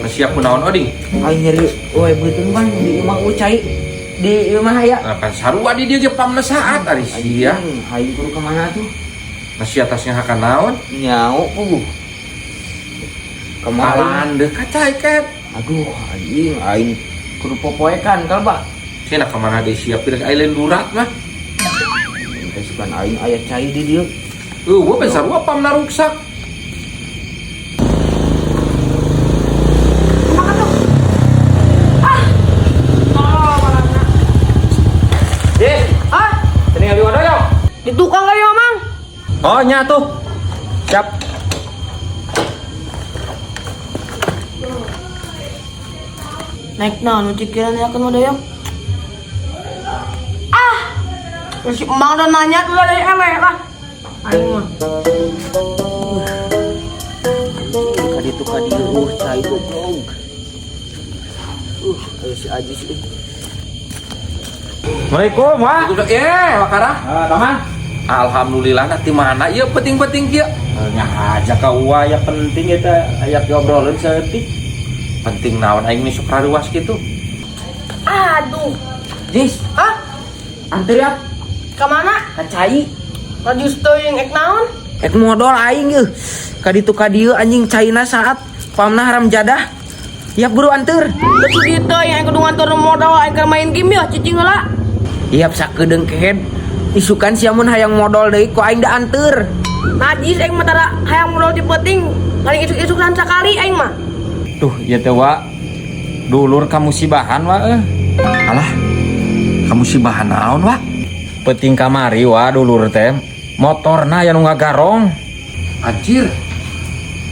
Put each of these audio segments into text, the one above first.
Siap kunaon, Oding? Aing nyeri we beuteung, Bang, di imah cai di imah aya. Nah, pan sarua di dieu ge pamna saat ari sia. Anjing, aing kudu ka mana tuh? Nah, sia tasnya hakan naon? Nyau puguh. Kemarin Kalan deh kacai ket. Aduh, anjing, aing kudu popoekan kalba. Sia nak kamana deui sia pirang island durat mah. Teh sugan aing aya cai di dieu. Eueuh, pan sarua pamna ruksak. Deh, Ah, tinggal di wadah. Di tukang kali, Mamang. Oh, nya tuh. Siap. Naik nah, nu cikiran ya kan udah. Ah, si Emang udah nanya tuh dari ewe lah. Aing mah. Ka ditu ka dieu cai goblok. Ayo si Ajis euy. Assalamualaikum, Wah. Eh, wakara. Ah, taman. Alhamdulillah, nanti mana ieu penting-penting kieu? Nya aja ka uwa ya penting eta aya diobrolin saeutik. Penting naon aing sok raruas kitu? Aduh. Jis, Hah? Anter ya. Ka mana? Ka cai. Rajus teuing ek naon? Ek modal aing euy. Ka ditu ka dieu anjing caina saat pamna haram jadah. Ya buru anter. Betul gitu yang kudu ngantor modal aing keur main game ya cicing heula. Iap sakedeung kehed. Isukan sia mun hayang modal deui ku aing da anter. Najis aing mah tara hayang modal ti penting. Paling isuk-isukan sakali aing mah. Tuh, ieu teh wa. Dulur kamusibahan wa eh. Alah. Kamusibahan naon, Wak? Penting kamari wa dulur teh. Motorna aya nu ngagarong. Anjir.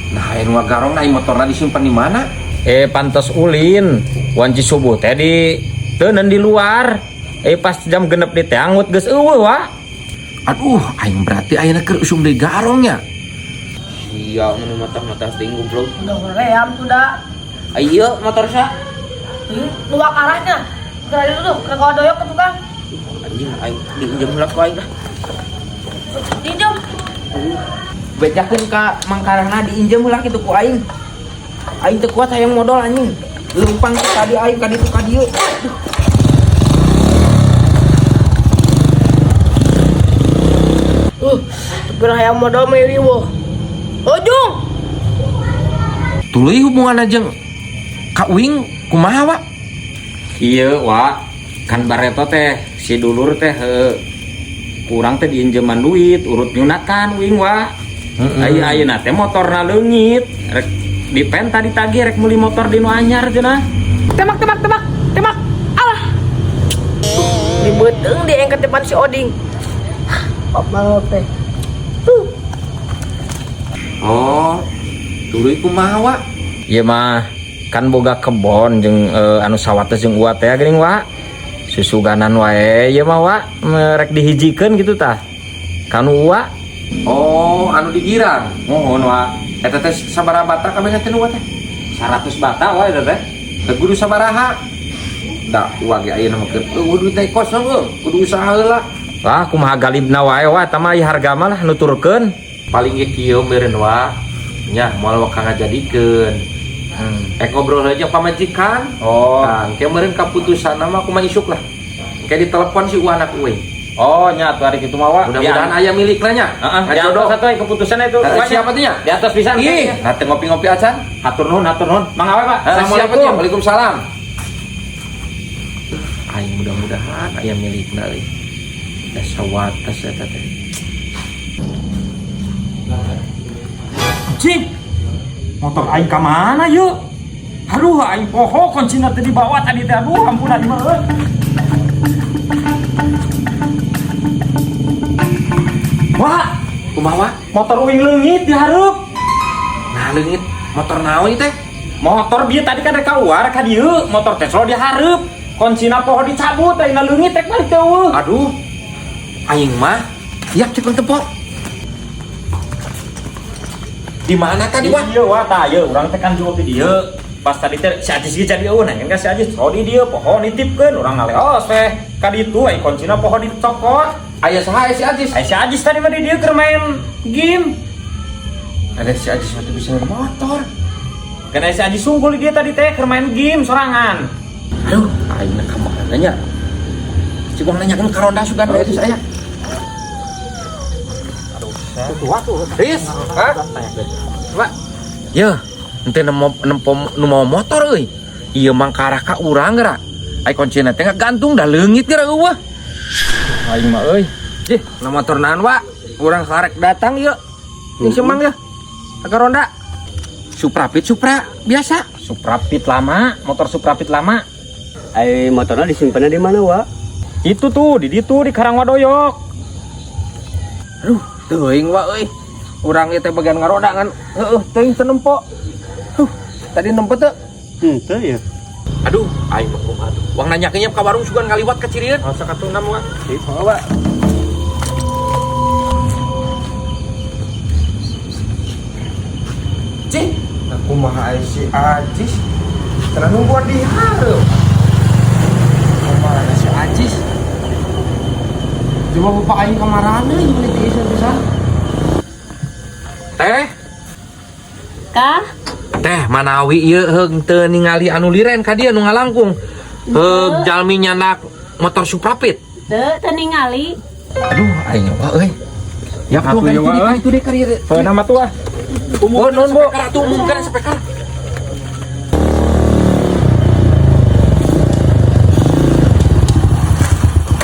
Nah, aya nu ngagarong, nah motorna disimpan di mana? Eh, pantes ulin. Wanci subuh teh di teuneun di luar. Eh, pas jam 6 di teh angut geus eueuh wa. Aduh, aing berarti ayeuna keur usum deui garongnya. Iya, mun mata-mata teuing goblok. Udah hoream sudah. Ayo motor sa. Luak arahnya. Ke itu tuh, ke doyok ke tukang. Anjing aing diinjem heula ku aing lah. Diinjem. Bejakeun ka mangkarahna diinjem heula kitu ku aing. Aing teu kuat hayang modal anjing. Leumpang tadi aing ka ditu ka dieu. Tapi hayang modal mah riweuh. Ujung. Tuluy hubunganna jeung Kak Wing kumaha, Wak? Iya, wa. Kan bareto teh si dulur teh kurang teh diinjeman duit urut nyunatan wing wa. Aya ayeuna teh motorna leungit. Rek dipenta ditagih rek meuli motor di nu anyar cenah. Tembak, tembak, tembak, tembak. Alah. Dibeuteung dia yang ke depan si Oding. Apa teh? Tuh. Oh, tuluy kumaha, Wak? Ieu mah kan boga kebon jeung anu sawates jeung uwa teh geuning wa. Susuganan wae ieu mah wa, rek dihijikeun gitu tah. Kanu uwa. Oh, anu digirang. Mohon wa. Eta teh sabaraha bata kabeh teh nu teh? 100 bata wa eta teh. Teu kudu sabaraha. Da uwa ge ayeuna mah keur eueuh duit teh kosong eueuh, kudu usaha heula. Wah, kumaha galibna wae wa eta mah harga mah lah nuturkeun. Paling ge kieu meureun wa. Nya moal waka ngajadikeun. Ek ngobrol aja pamajikan. Oh. Nah, engke meureun kaputusan mah kumaha isuk lah. Engke ditelepon si uwa anak uing. Oh, nya atuh ari kitu mah wa. Mudah-mudahan aya milikna nya. Heeh, di atas satu keputusan itu. Heeh, siapa tuh nya? Di atas pisan. Ih, nah teu ngopi-ngopi acan. Hatur nuhun, hatur nuhun. Mang awe, Pak. Assalamualaikum. Waalaikumsalam. Aing mudah-mudahan aya milikna euy. Da sawates eta teh. Cing. Motor aing ka mana yuk? Aduh, aing poho kuncina teh dibawa tadi teh. Aduh, ampun aing mah euy. Wah, Kumaha, Wak? Motor uing leungit di hareup. Nah, leungit motor naon ieu teh? Motor bieu tadi kan rek ka uar ka dieu, motor teh selalu di hareup. Kuncina poho dicabut, aing leungit rek balik teh eueuh. Aduh. Aing mah ieu cek tempo. Di mana tadi, Wak? Iya, Wak, tah ieu urang teh kan jual di dieu. Pas tadi teh si Ajis ge jadi eueuh, nanya ka si Ajis, "Oh, di dieu poho nitipkeun." Urang ngaleos teh ka ditu ai kuncina poho dicokot. Aya saha si Ajis? Ai si Ajis tadi mah di dieu keur main game. Ada si Ajis mah teu bisa motor. Kena si Aji sungkul dia tadi teh keur main game sorangan. Aduh, aing ka mana nya? Cik urang nanyakeun ka ronda sugan we itu saya. Riz, hah? Pak. Yeuh, henteu nemu nempo nu mau motor euy. Ieu mangkarah ka urang geura. Ai kuncina teh ngagantung dah leungit geura eueuh. Aing mah euy. Jih, na motor naon, Wak? Urang karek datang yeuh. Jeung semang yeuh. Ka ronda. Suprapit Supra biasa. Suprapit lama, motor Suprapit lama. Ai motornya disimpannya di mana, Wak? Itu tuh di ditu di Karangwadoyok. Aduh, teuing wa euy. Urang ieu teh bagian ngaroda ngan heueuh teuing teu nempo. Huh, tadi nempo teu? Henteu ya. Aduh, aing mah kumaha tuh. Wang nanyakeun ka warung sugan ngaliwat ka Cirieun. Masa katunam wa. Wak. Cing, nah kumaha ai si Ajis? Cenah nungguan di hareup. Kumaha si Ajis? Coba bapak aing kamarana ieu meni tiisan pisan. Teh, Kah? teh manawi ieu heung teu ningali anu liren ka dieu nu ngalangkung. Heug jalmi nyandak motor Suprapit. Teu, teu ningali. Aduh, aing nyoba euy. Ya Atuh, tuh, ya, Wak, itu deh ka dieu. Heuh nama tuh ah. Oh, non, Bu. Atuh umumkeun sepekar.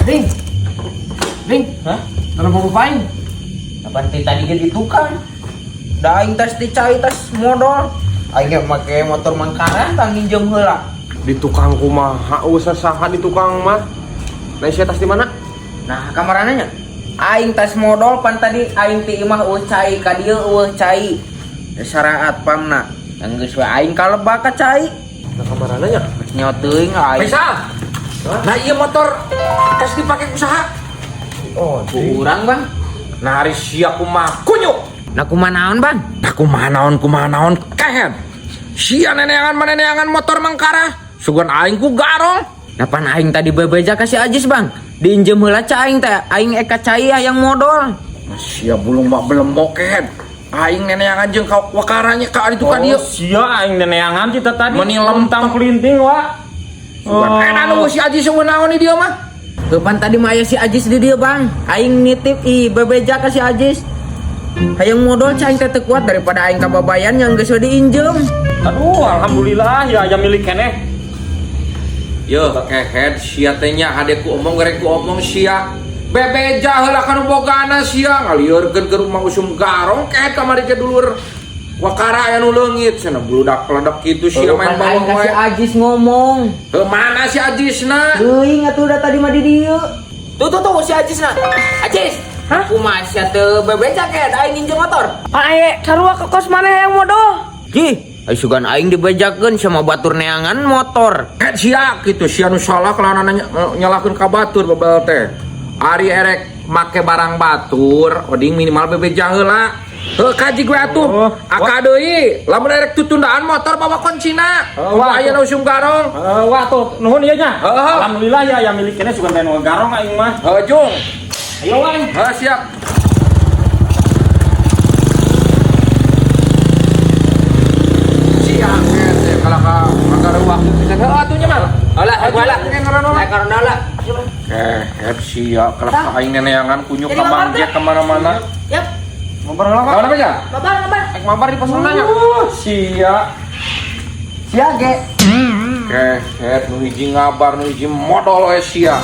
Ding. Ding. Hah? Tolong bapak aing. Kapan ti tadi ge di tukang. Da aing tas dicai tas modal. Aing ge make motor mangkaran tang nginjem heula. Di tukang kumaha usah saha di tukang mah. Nah, sia tas di mana? Nah, kamarana nya? Aing tas modal pan tadi aing ti imah eueuh cai ka dieu eueuh cai. Saraat pamna. Geus we aing kalebak ka cai. Nah, kamarana nya? Nyo teuing aing. Faisal. Nah, ieu motor tas dipake ku saha? Oh, Kurang, Bang. Nah, ari sia kumaha kunyuk. Nah, kumaha naon, Bang? Nah, kumaha naon kehed. Sia neneangan maneneangan motor mangkara. Sugan aing ku garong. Nah, pan aing tadi bebeja ka si Ajis, Bang. Diinjem heula ca aing teh, aing eka cai hayang modal. Nah, sia bulung mah belemok kehed. Aing neneangan jeung ka wakaranya ka ditu ka dieu. Oh, sia aing neneangan kita tadi. Meni lempang. kelinting wa. Sugan edan eueuh si Ajis eueuh naon di dieu mah. Heuh, pan tadi mah aya si Ajis di dieu, Bang. Aing nitip i bebeja ka si Ajis. Hayang modal ca aing teh teu kuat daripada aing kababayan yang geus we diinjem. Aduh, alhamdulillah ya aya milik keneh. Yo, kehed sia teh nya hade ku omong gerek ku omong sia. Bebeja heula ka nu bogana sia ngalieurkeun ke rumah usum garong kehed kamari ke dulur. Wakara aya nu leungit cenah bludak peledak kitu sia main Pan aing bawang ka si wae. Ajis ngomong. Heuh, mana si Ajisna? Teuing atuh da tadi mah di dieu. Tuh tuh tuh si Ajisna. Ajis. Hah? Kumaha sia teu bebeja kehed aing nginjem motor. Pan aye sarua ke kos maneh hayang modal. Jih, ai sugan aing dibejakeun sama batur neangan motor. Kehed sia kitu sia nu salah kelanan nyalahkeun ka batur bebel teh. Ari erek make barang batur, oding minimal bebeja heula. Heuh kaji gue atuh. Oh, Aka deui, lamun erek tutundaan motor bawa kuncina. Oh, wah. Wah, aya nu usum garong. Wah tuh nuhun ieu nya. Heeh. Alhamdulillah ya aya milik keneh sugan teh nu garong aing mah. Heuh, Jung. Ayo wa. Heuh, siap. Siap, teh kalau ka agar waktu bisa. Heuh, atuh nya mah. Alah, Ayo, alah. ngaran Ayo karena lah. Kehed sia kalau ka aing neneangan kunyuk Jadi ka mabar mangjek teh? ka mana-mana. Yap, Mabar heula wa. Lawan apa ya? mabar mabar. Ek mabar di pos nanya. Sia. Sia ge. Kehed nu hiji ngabar nu hiji modol we sia.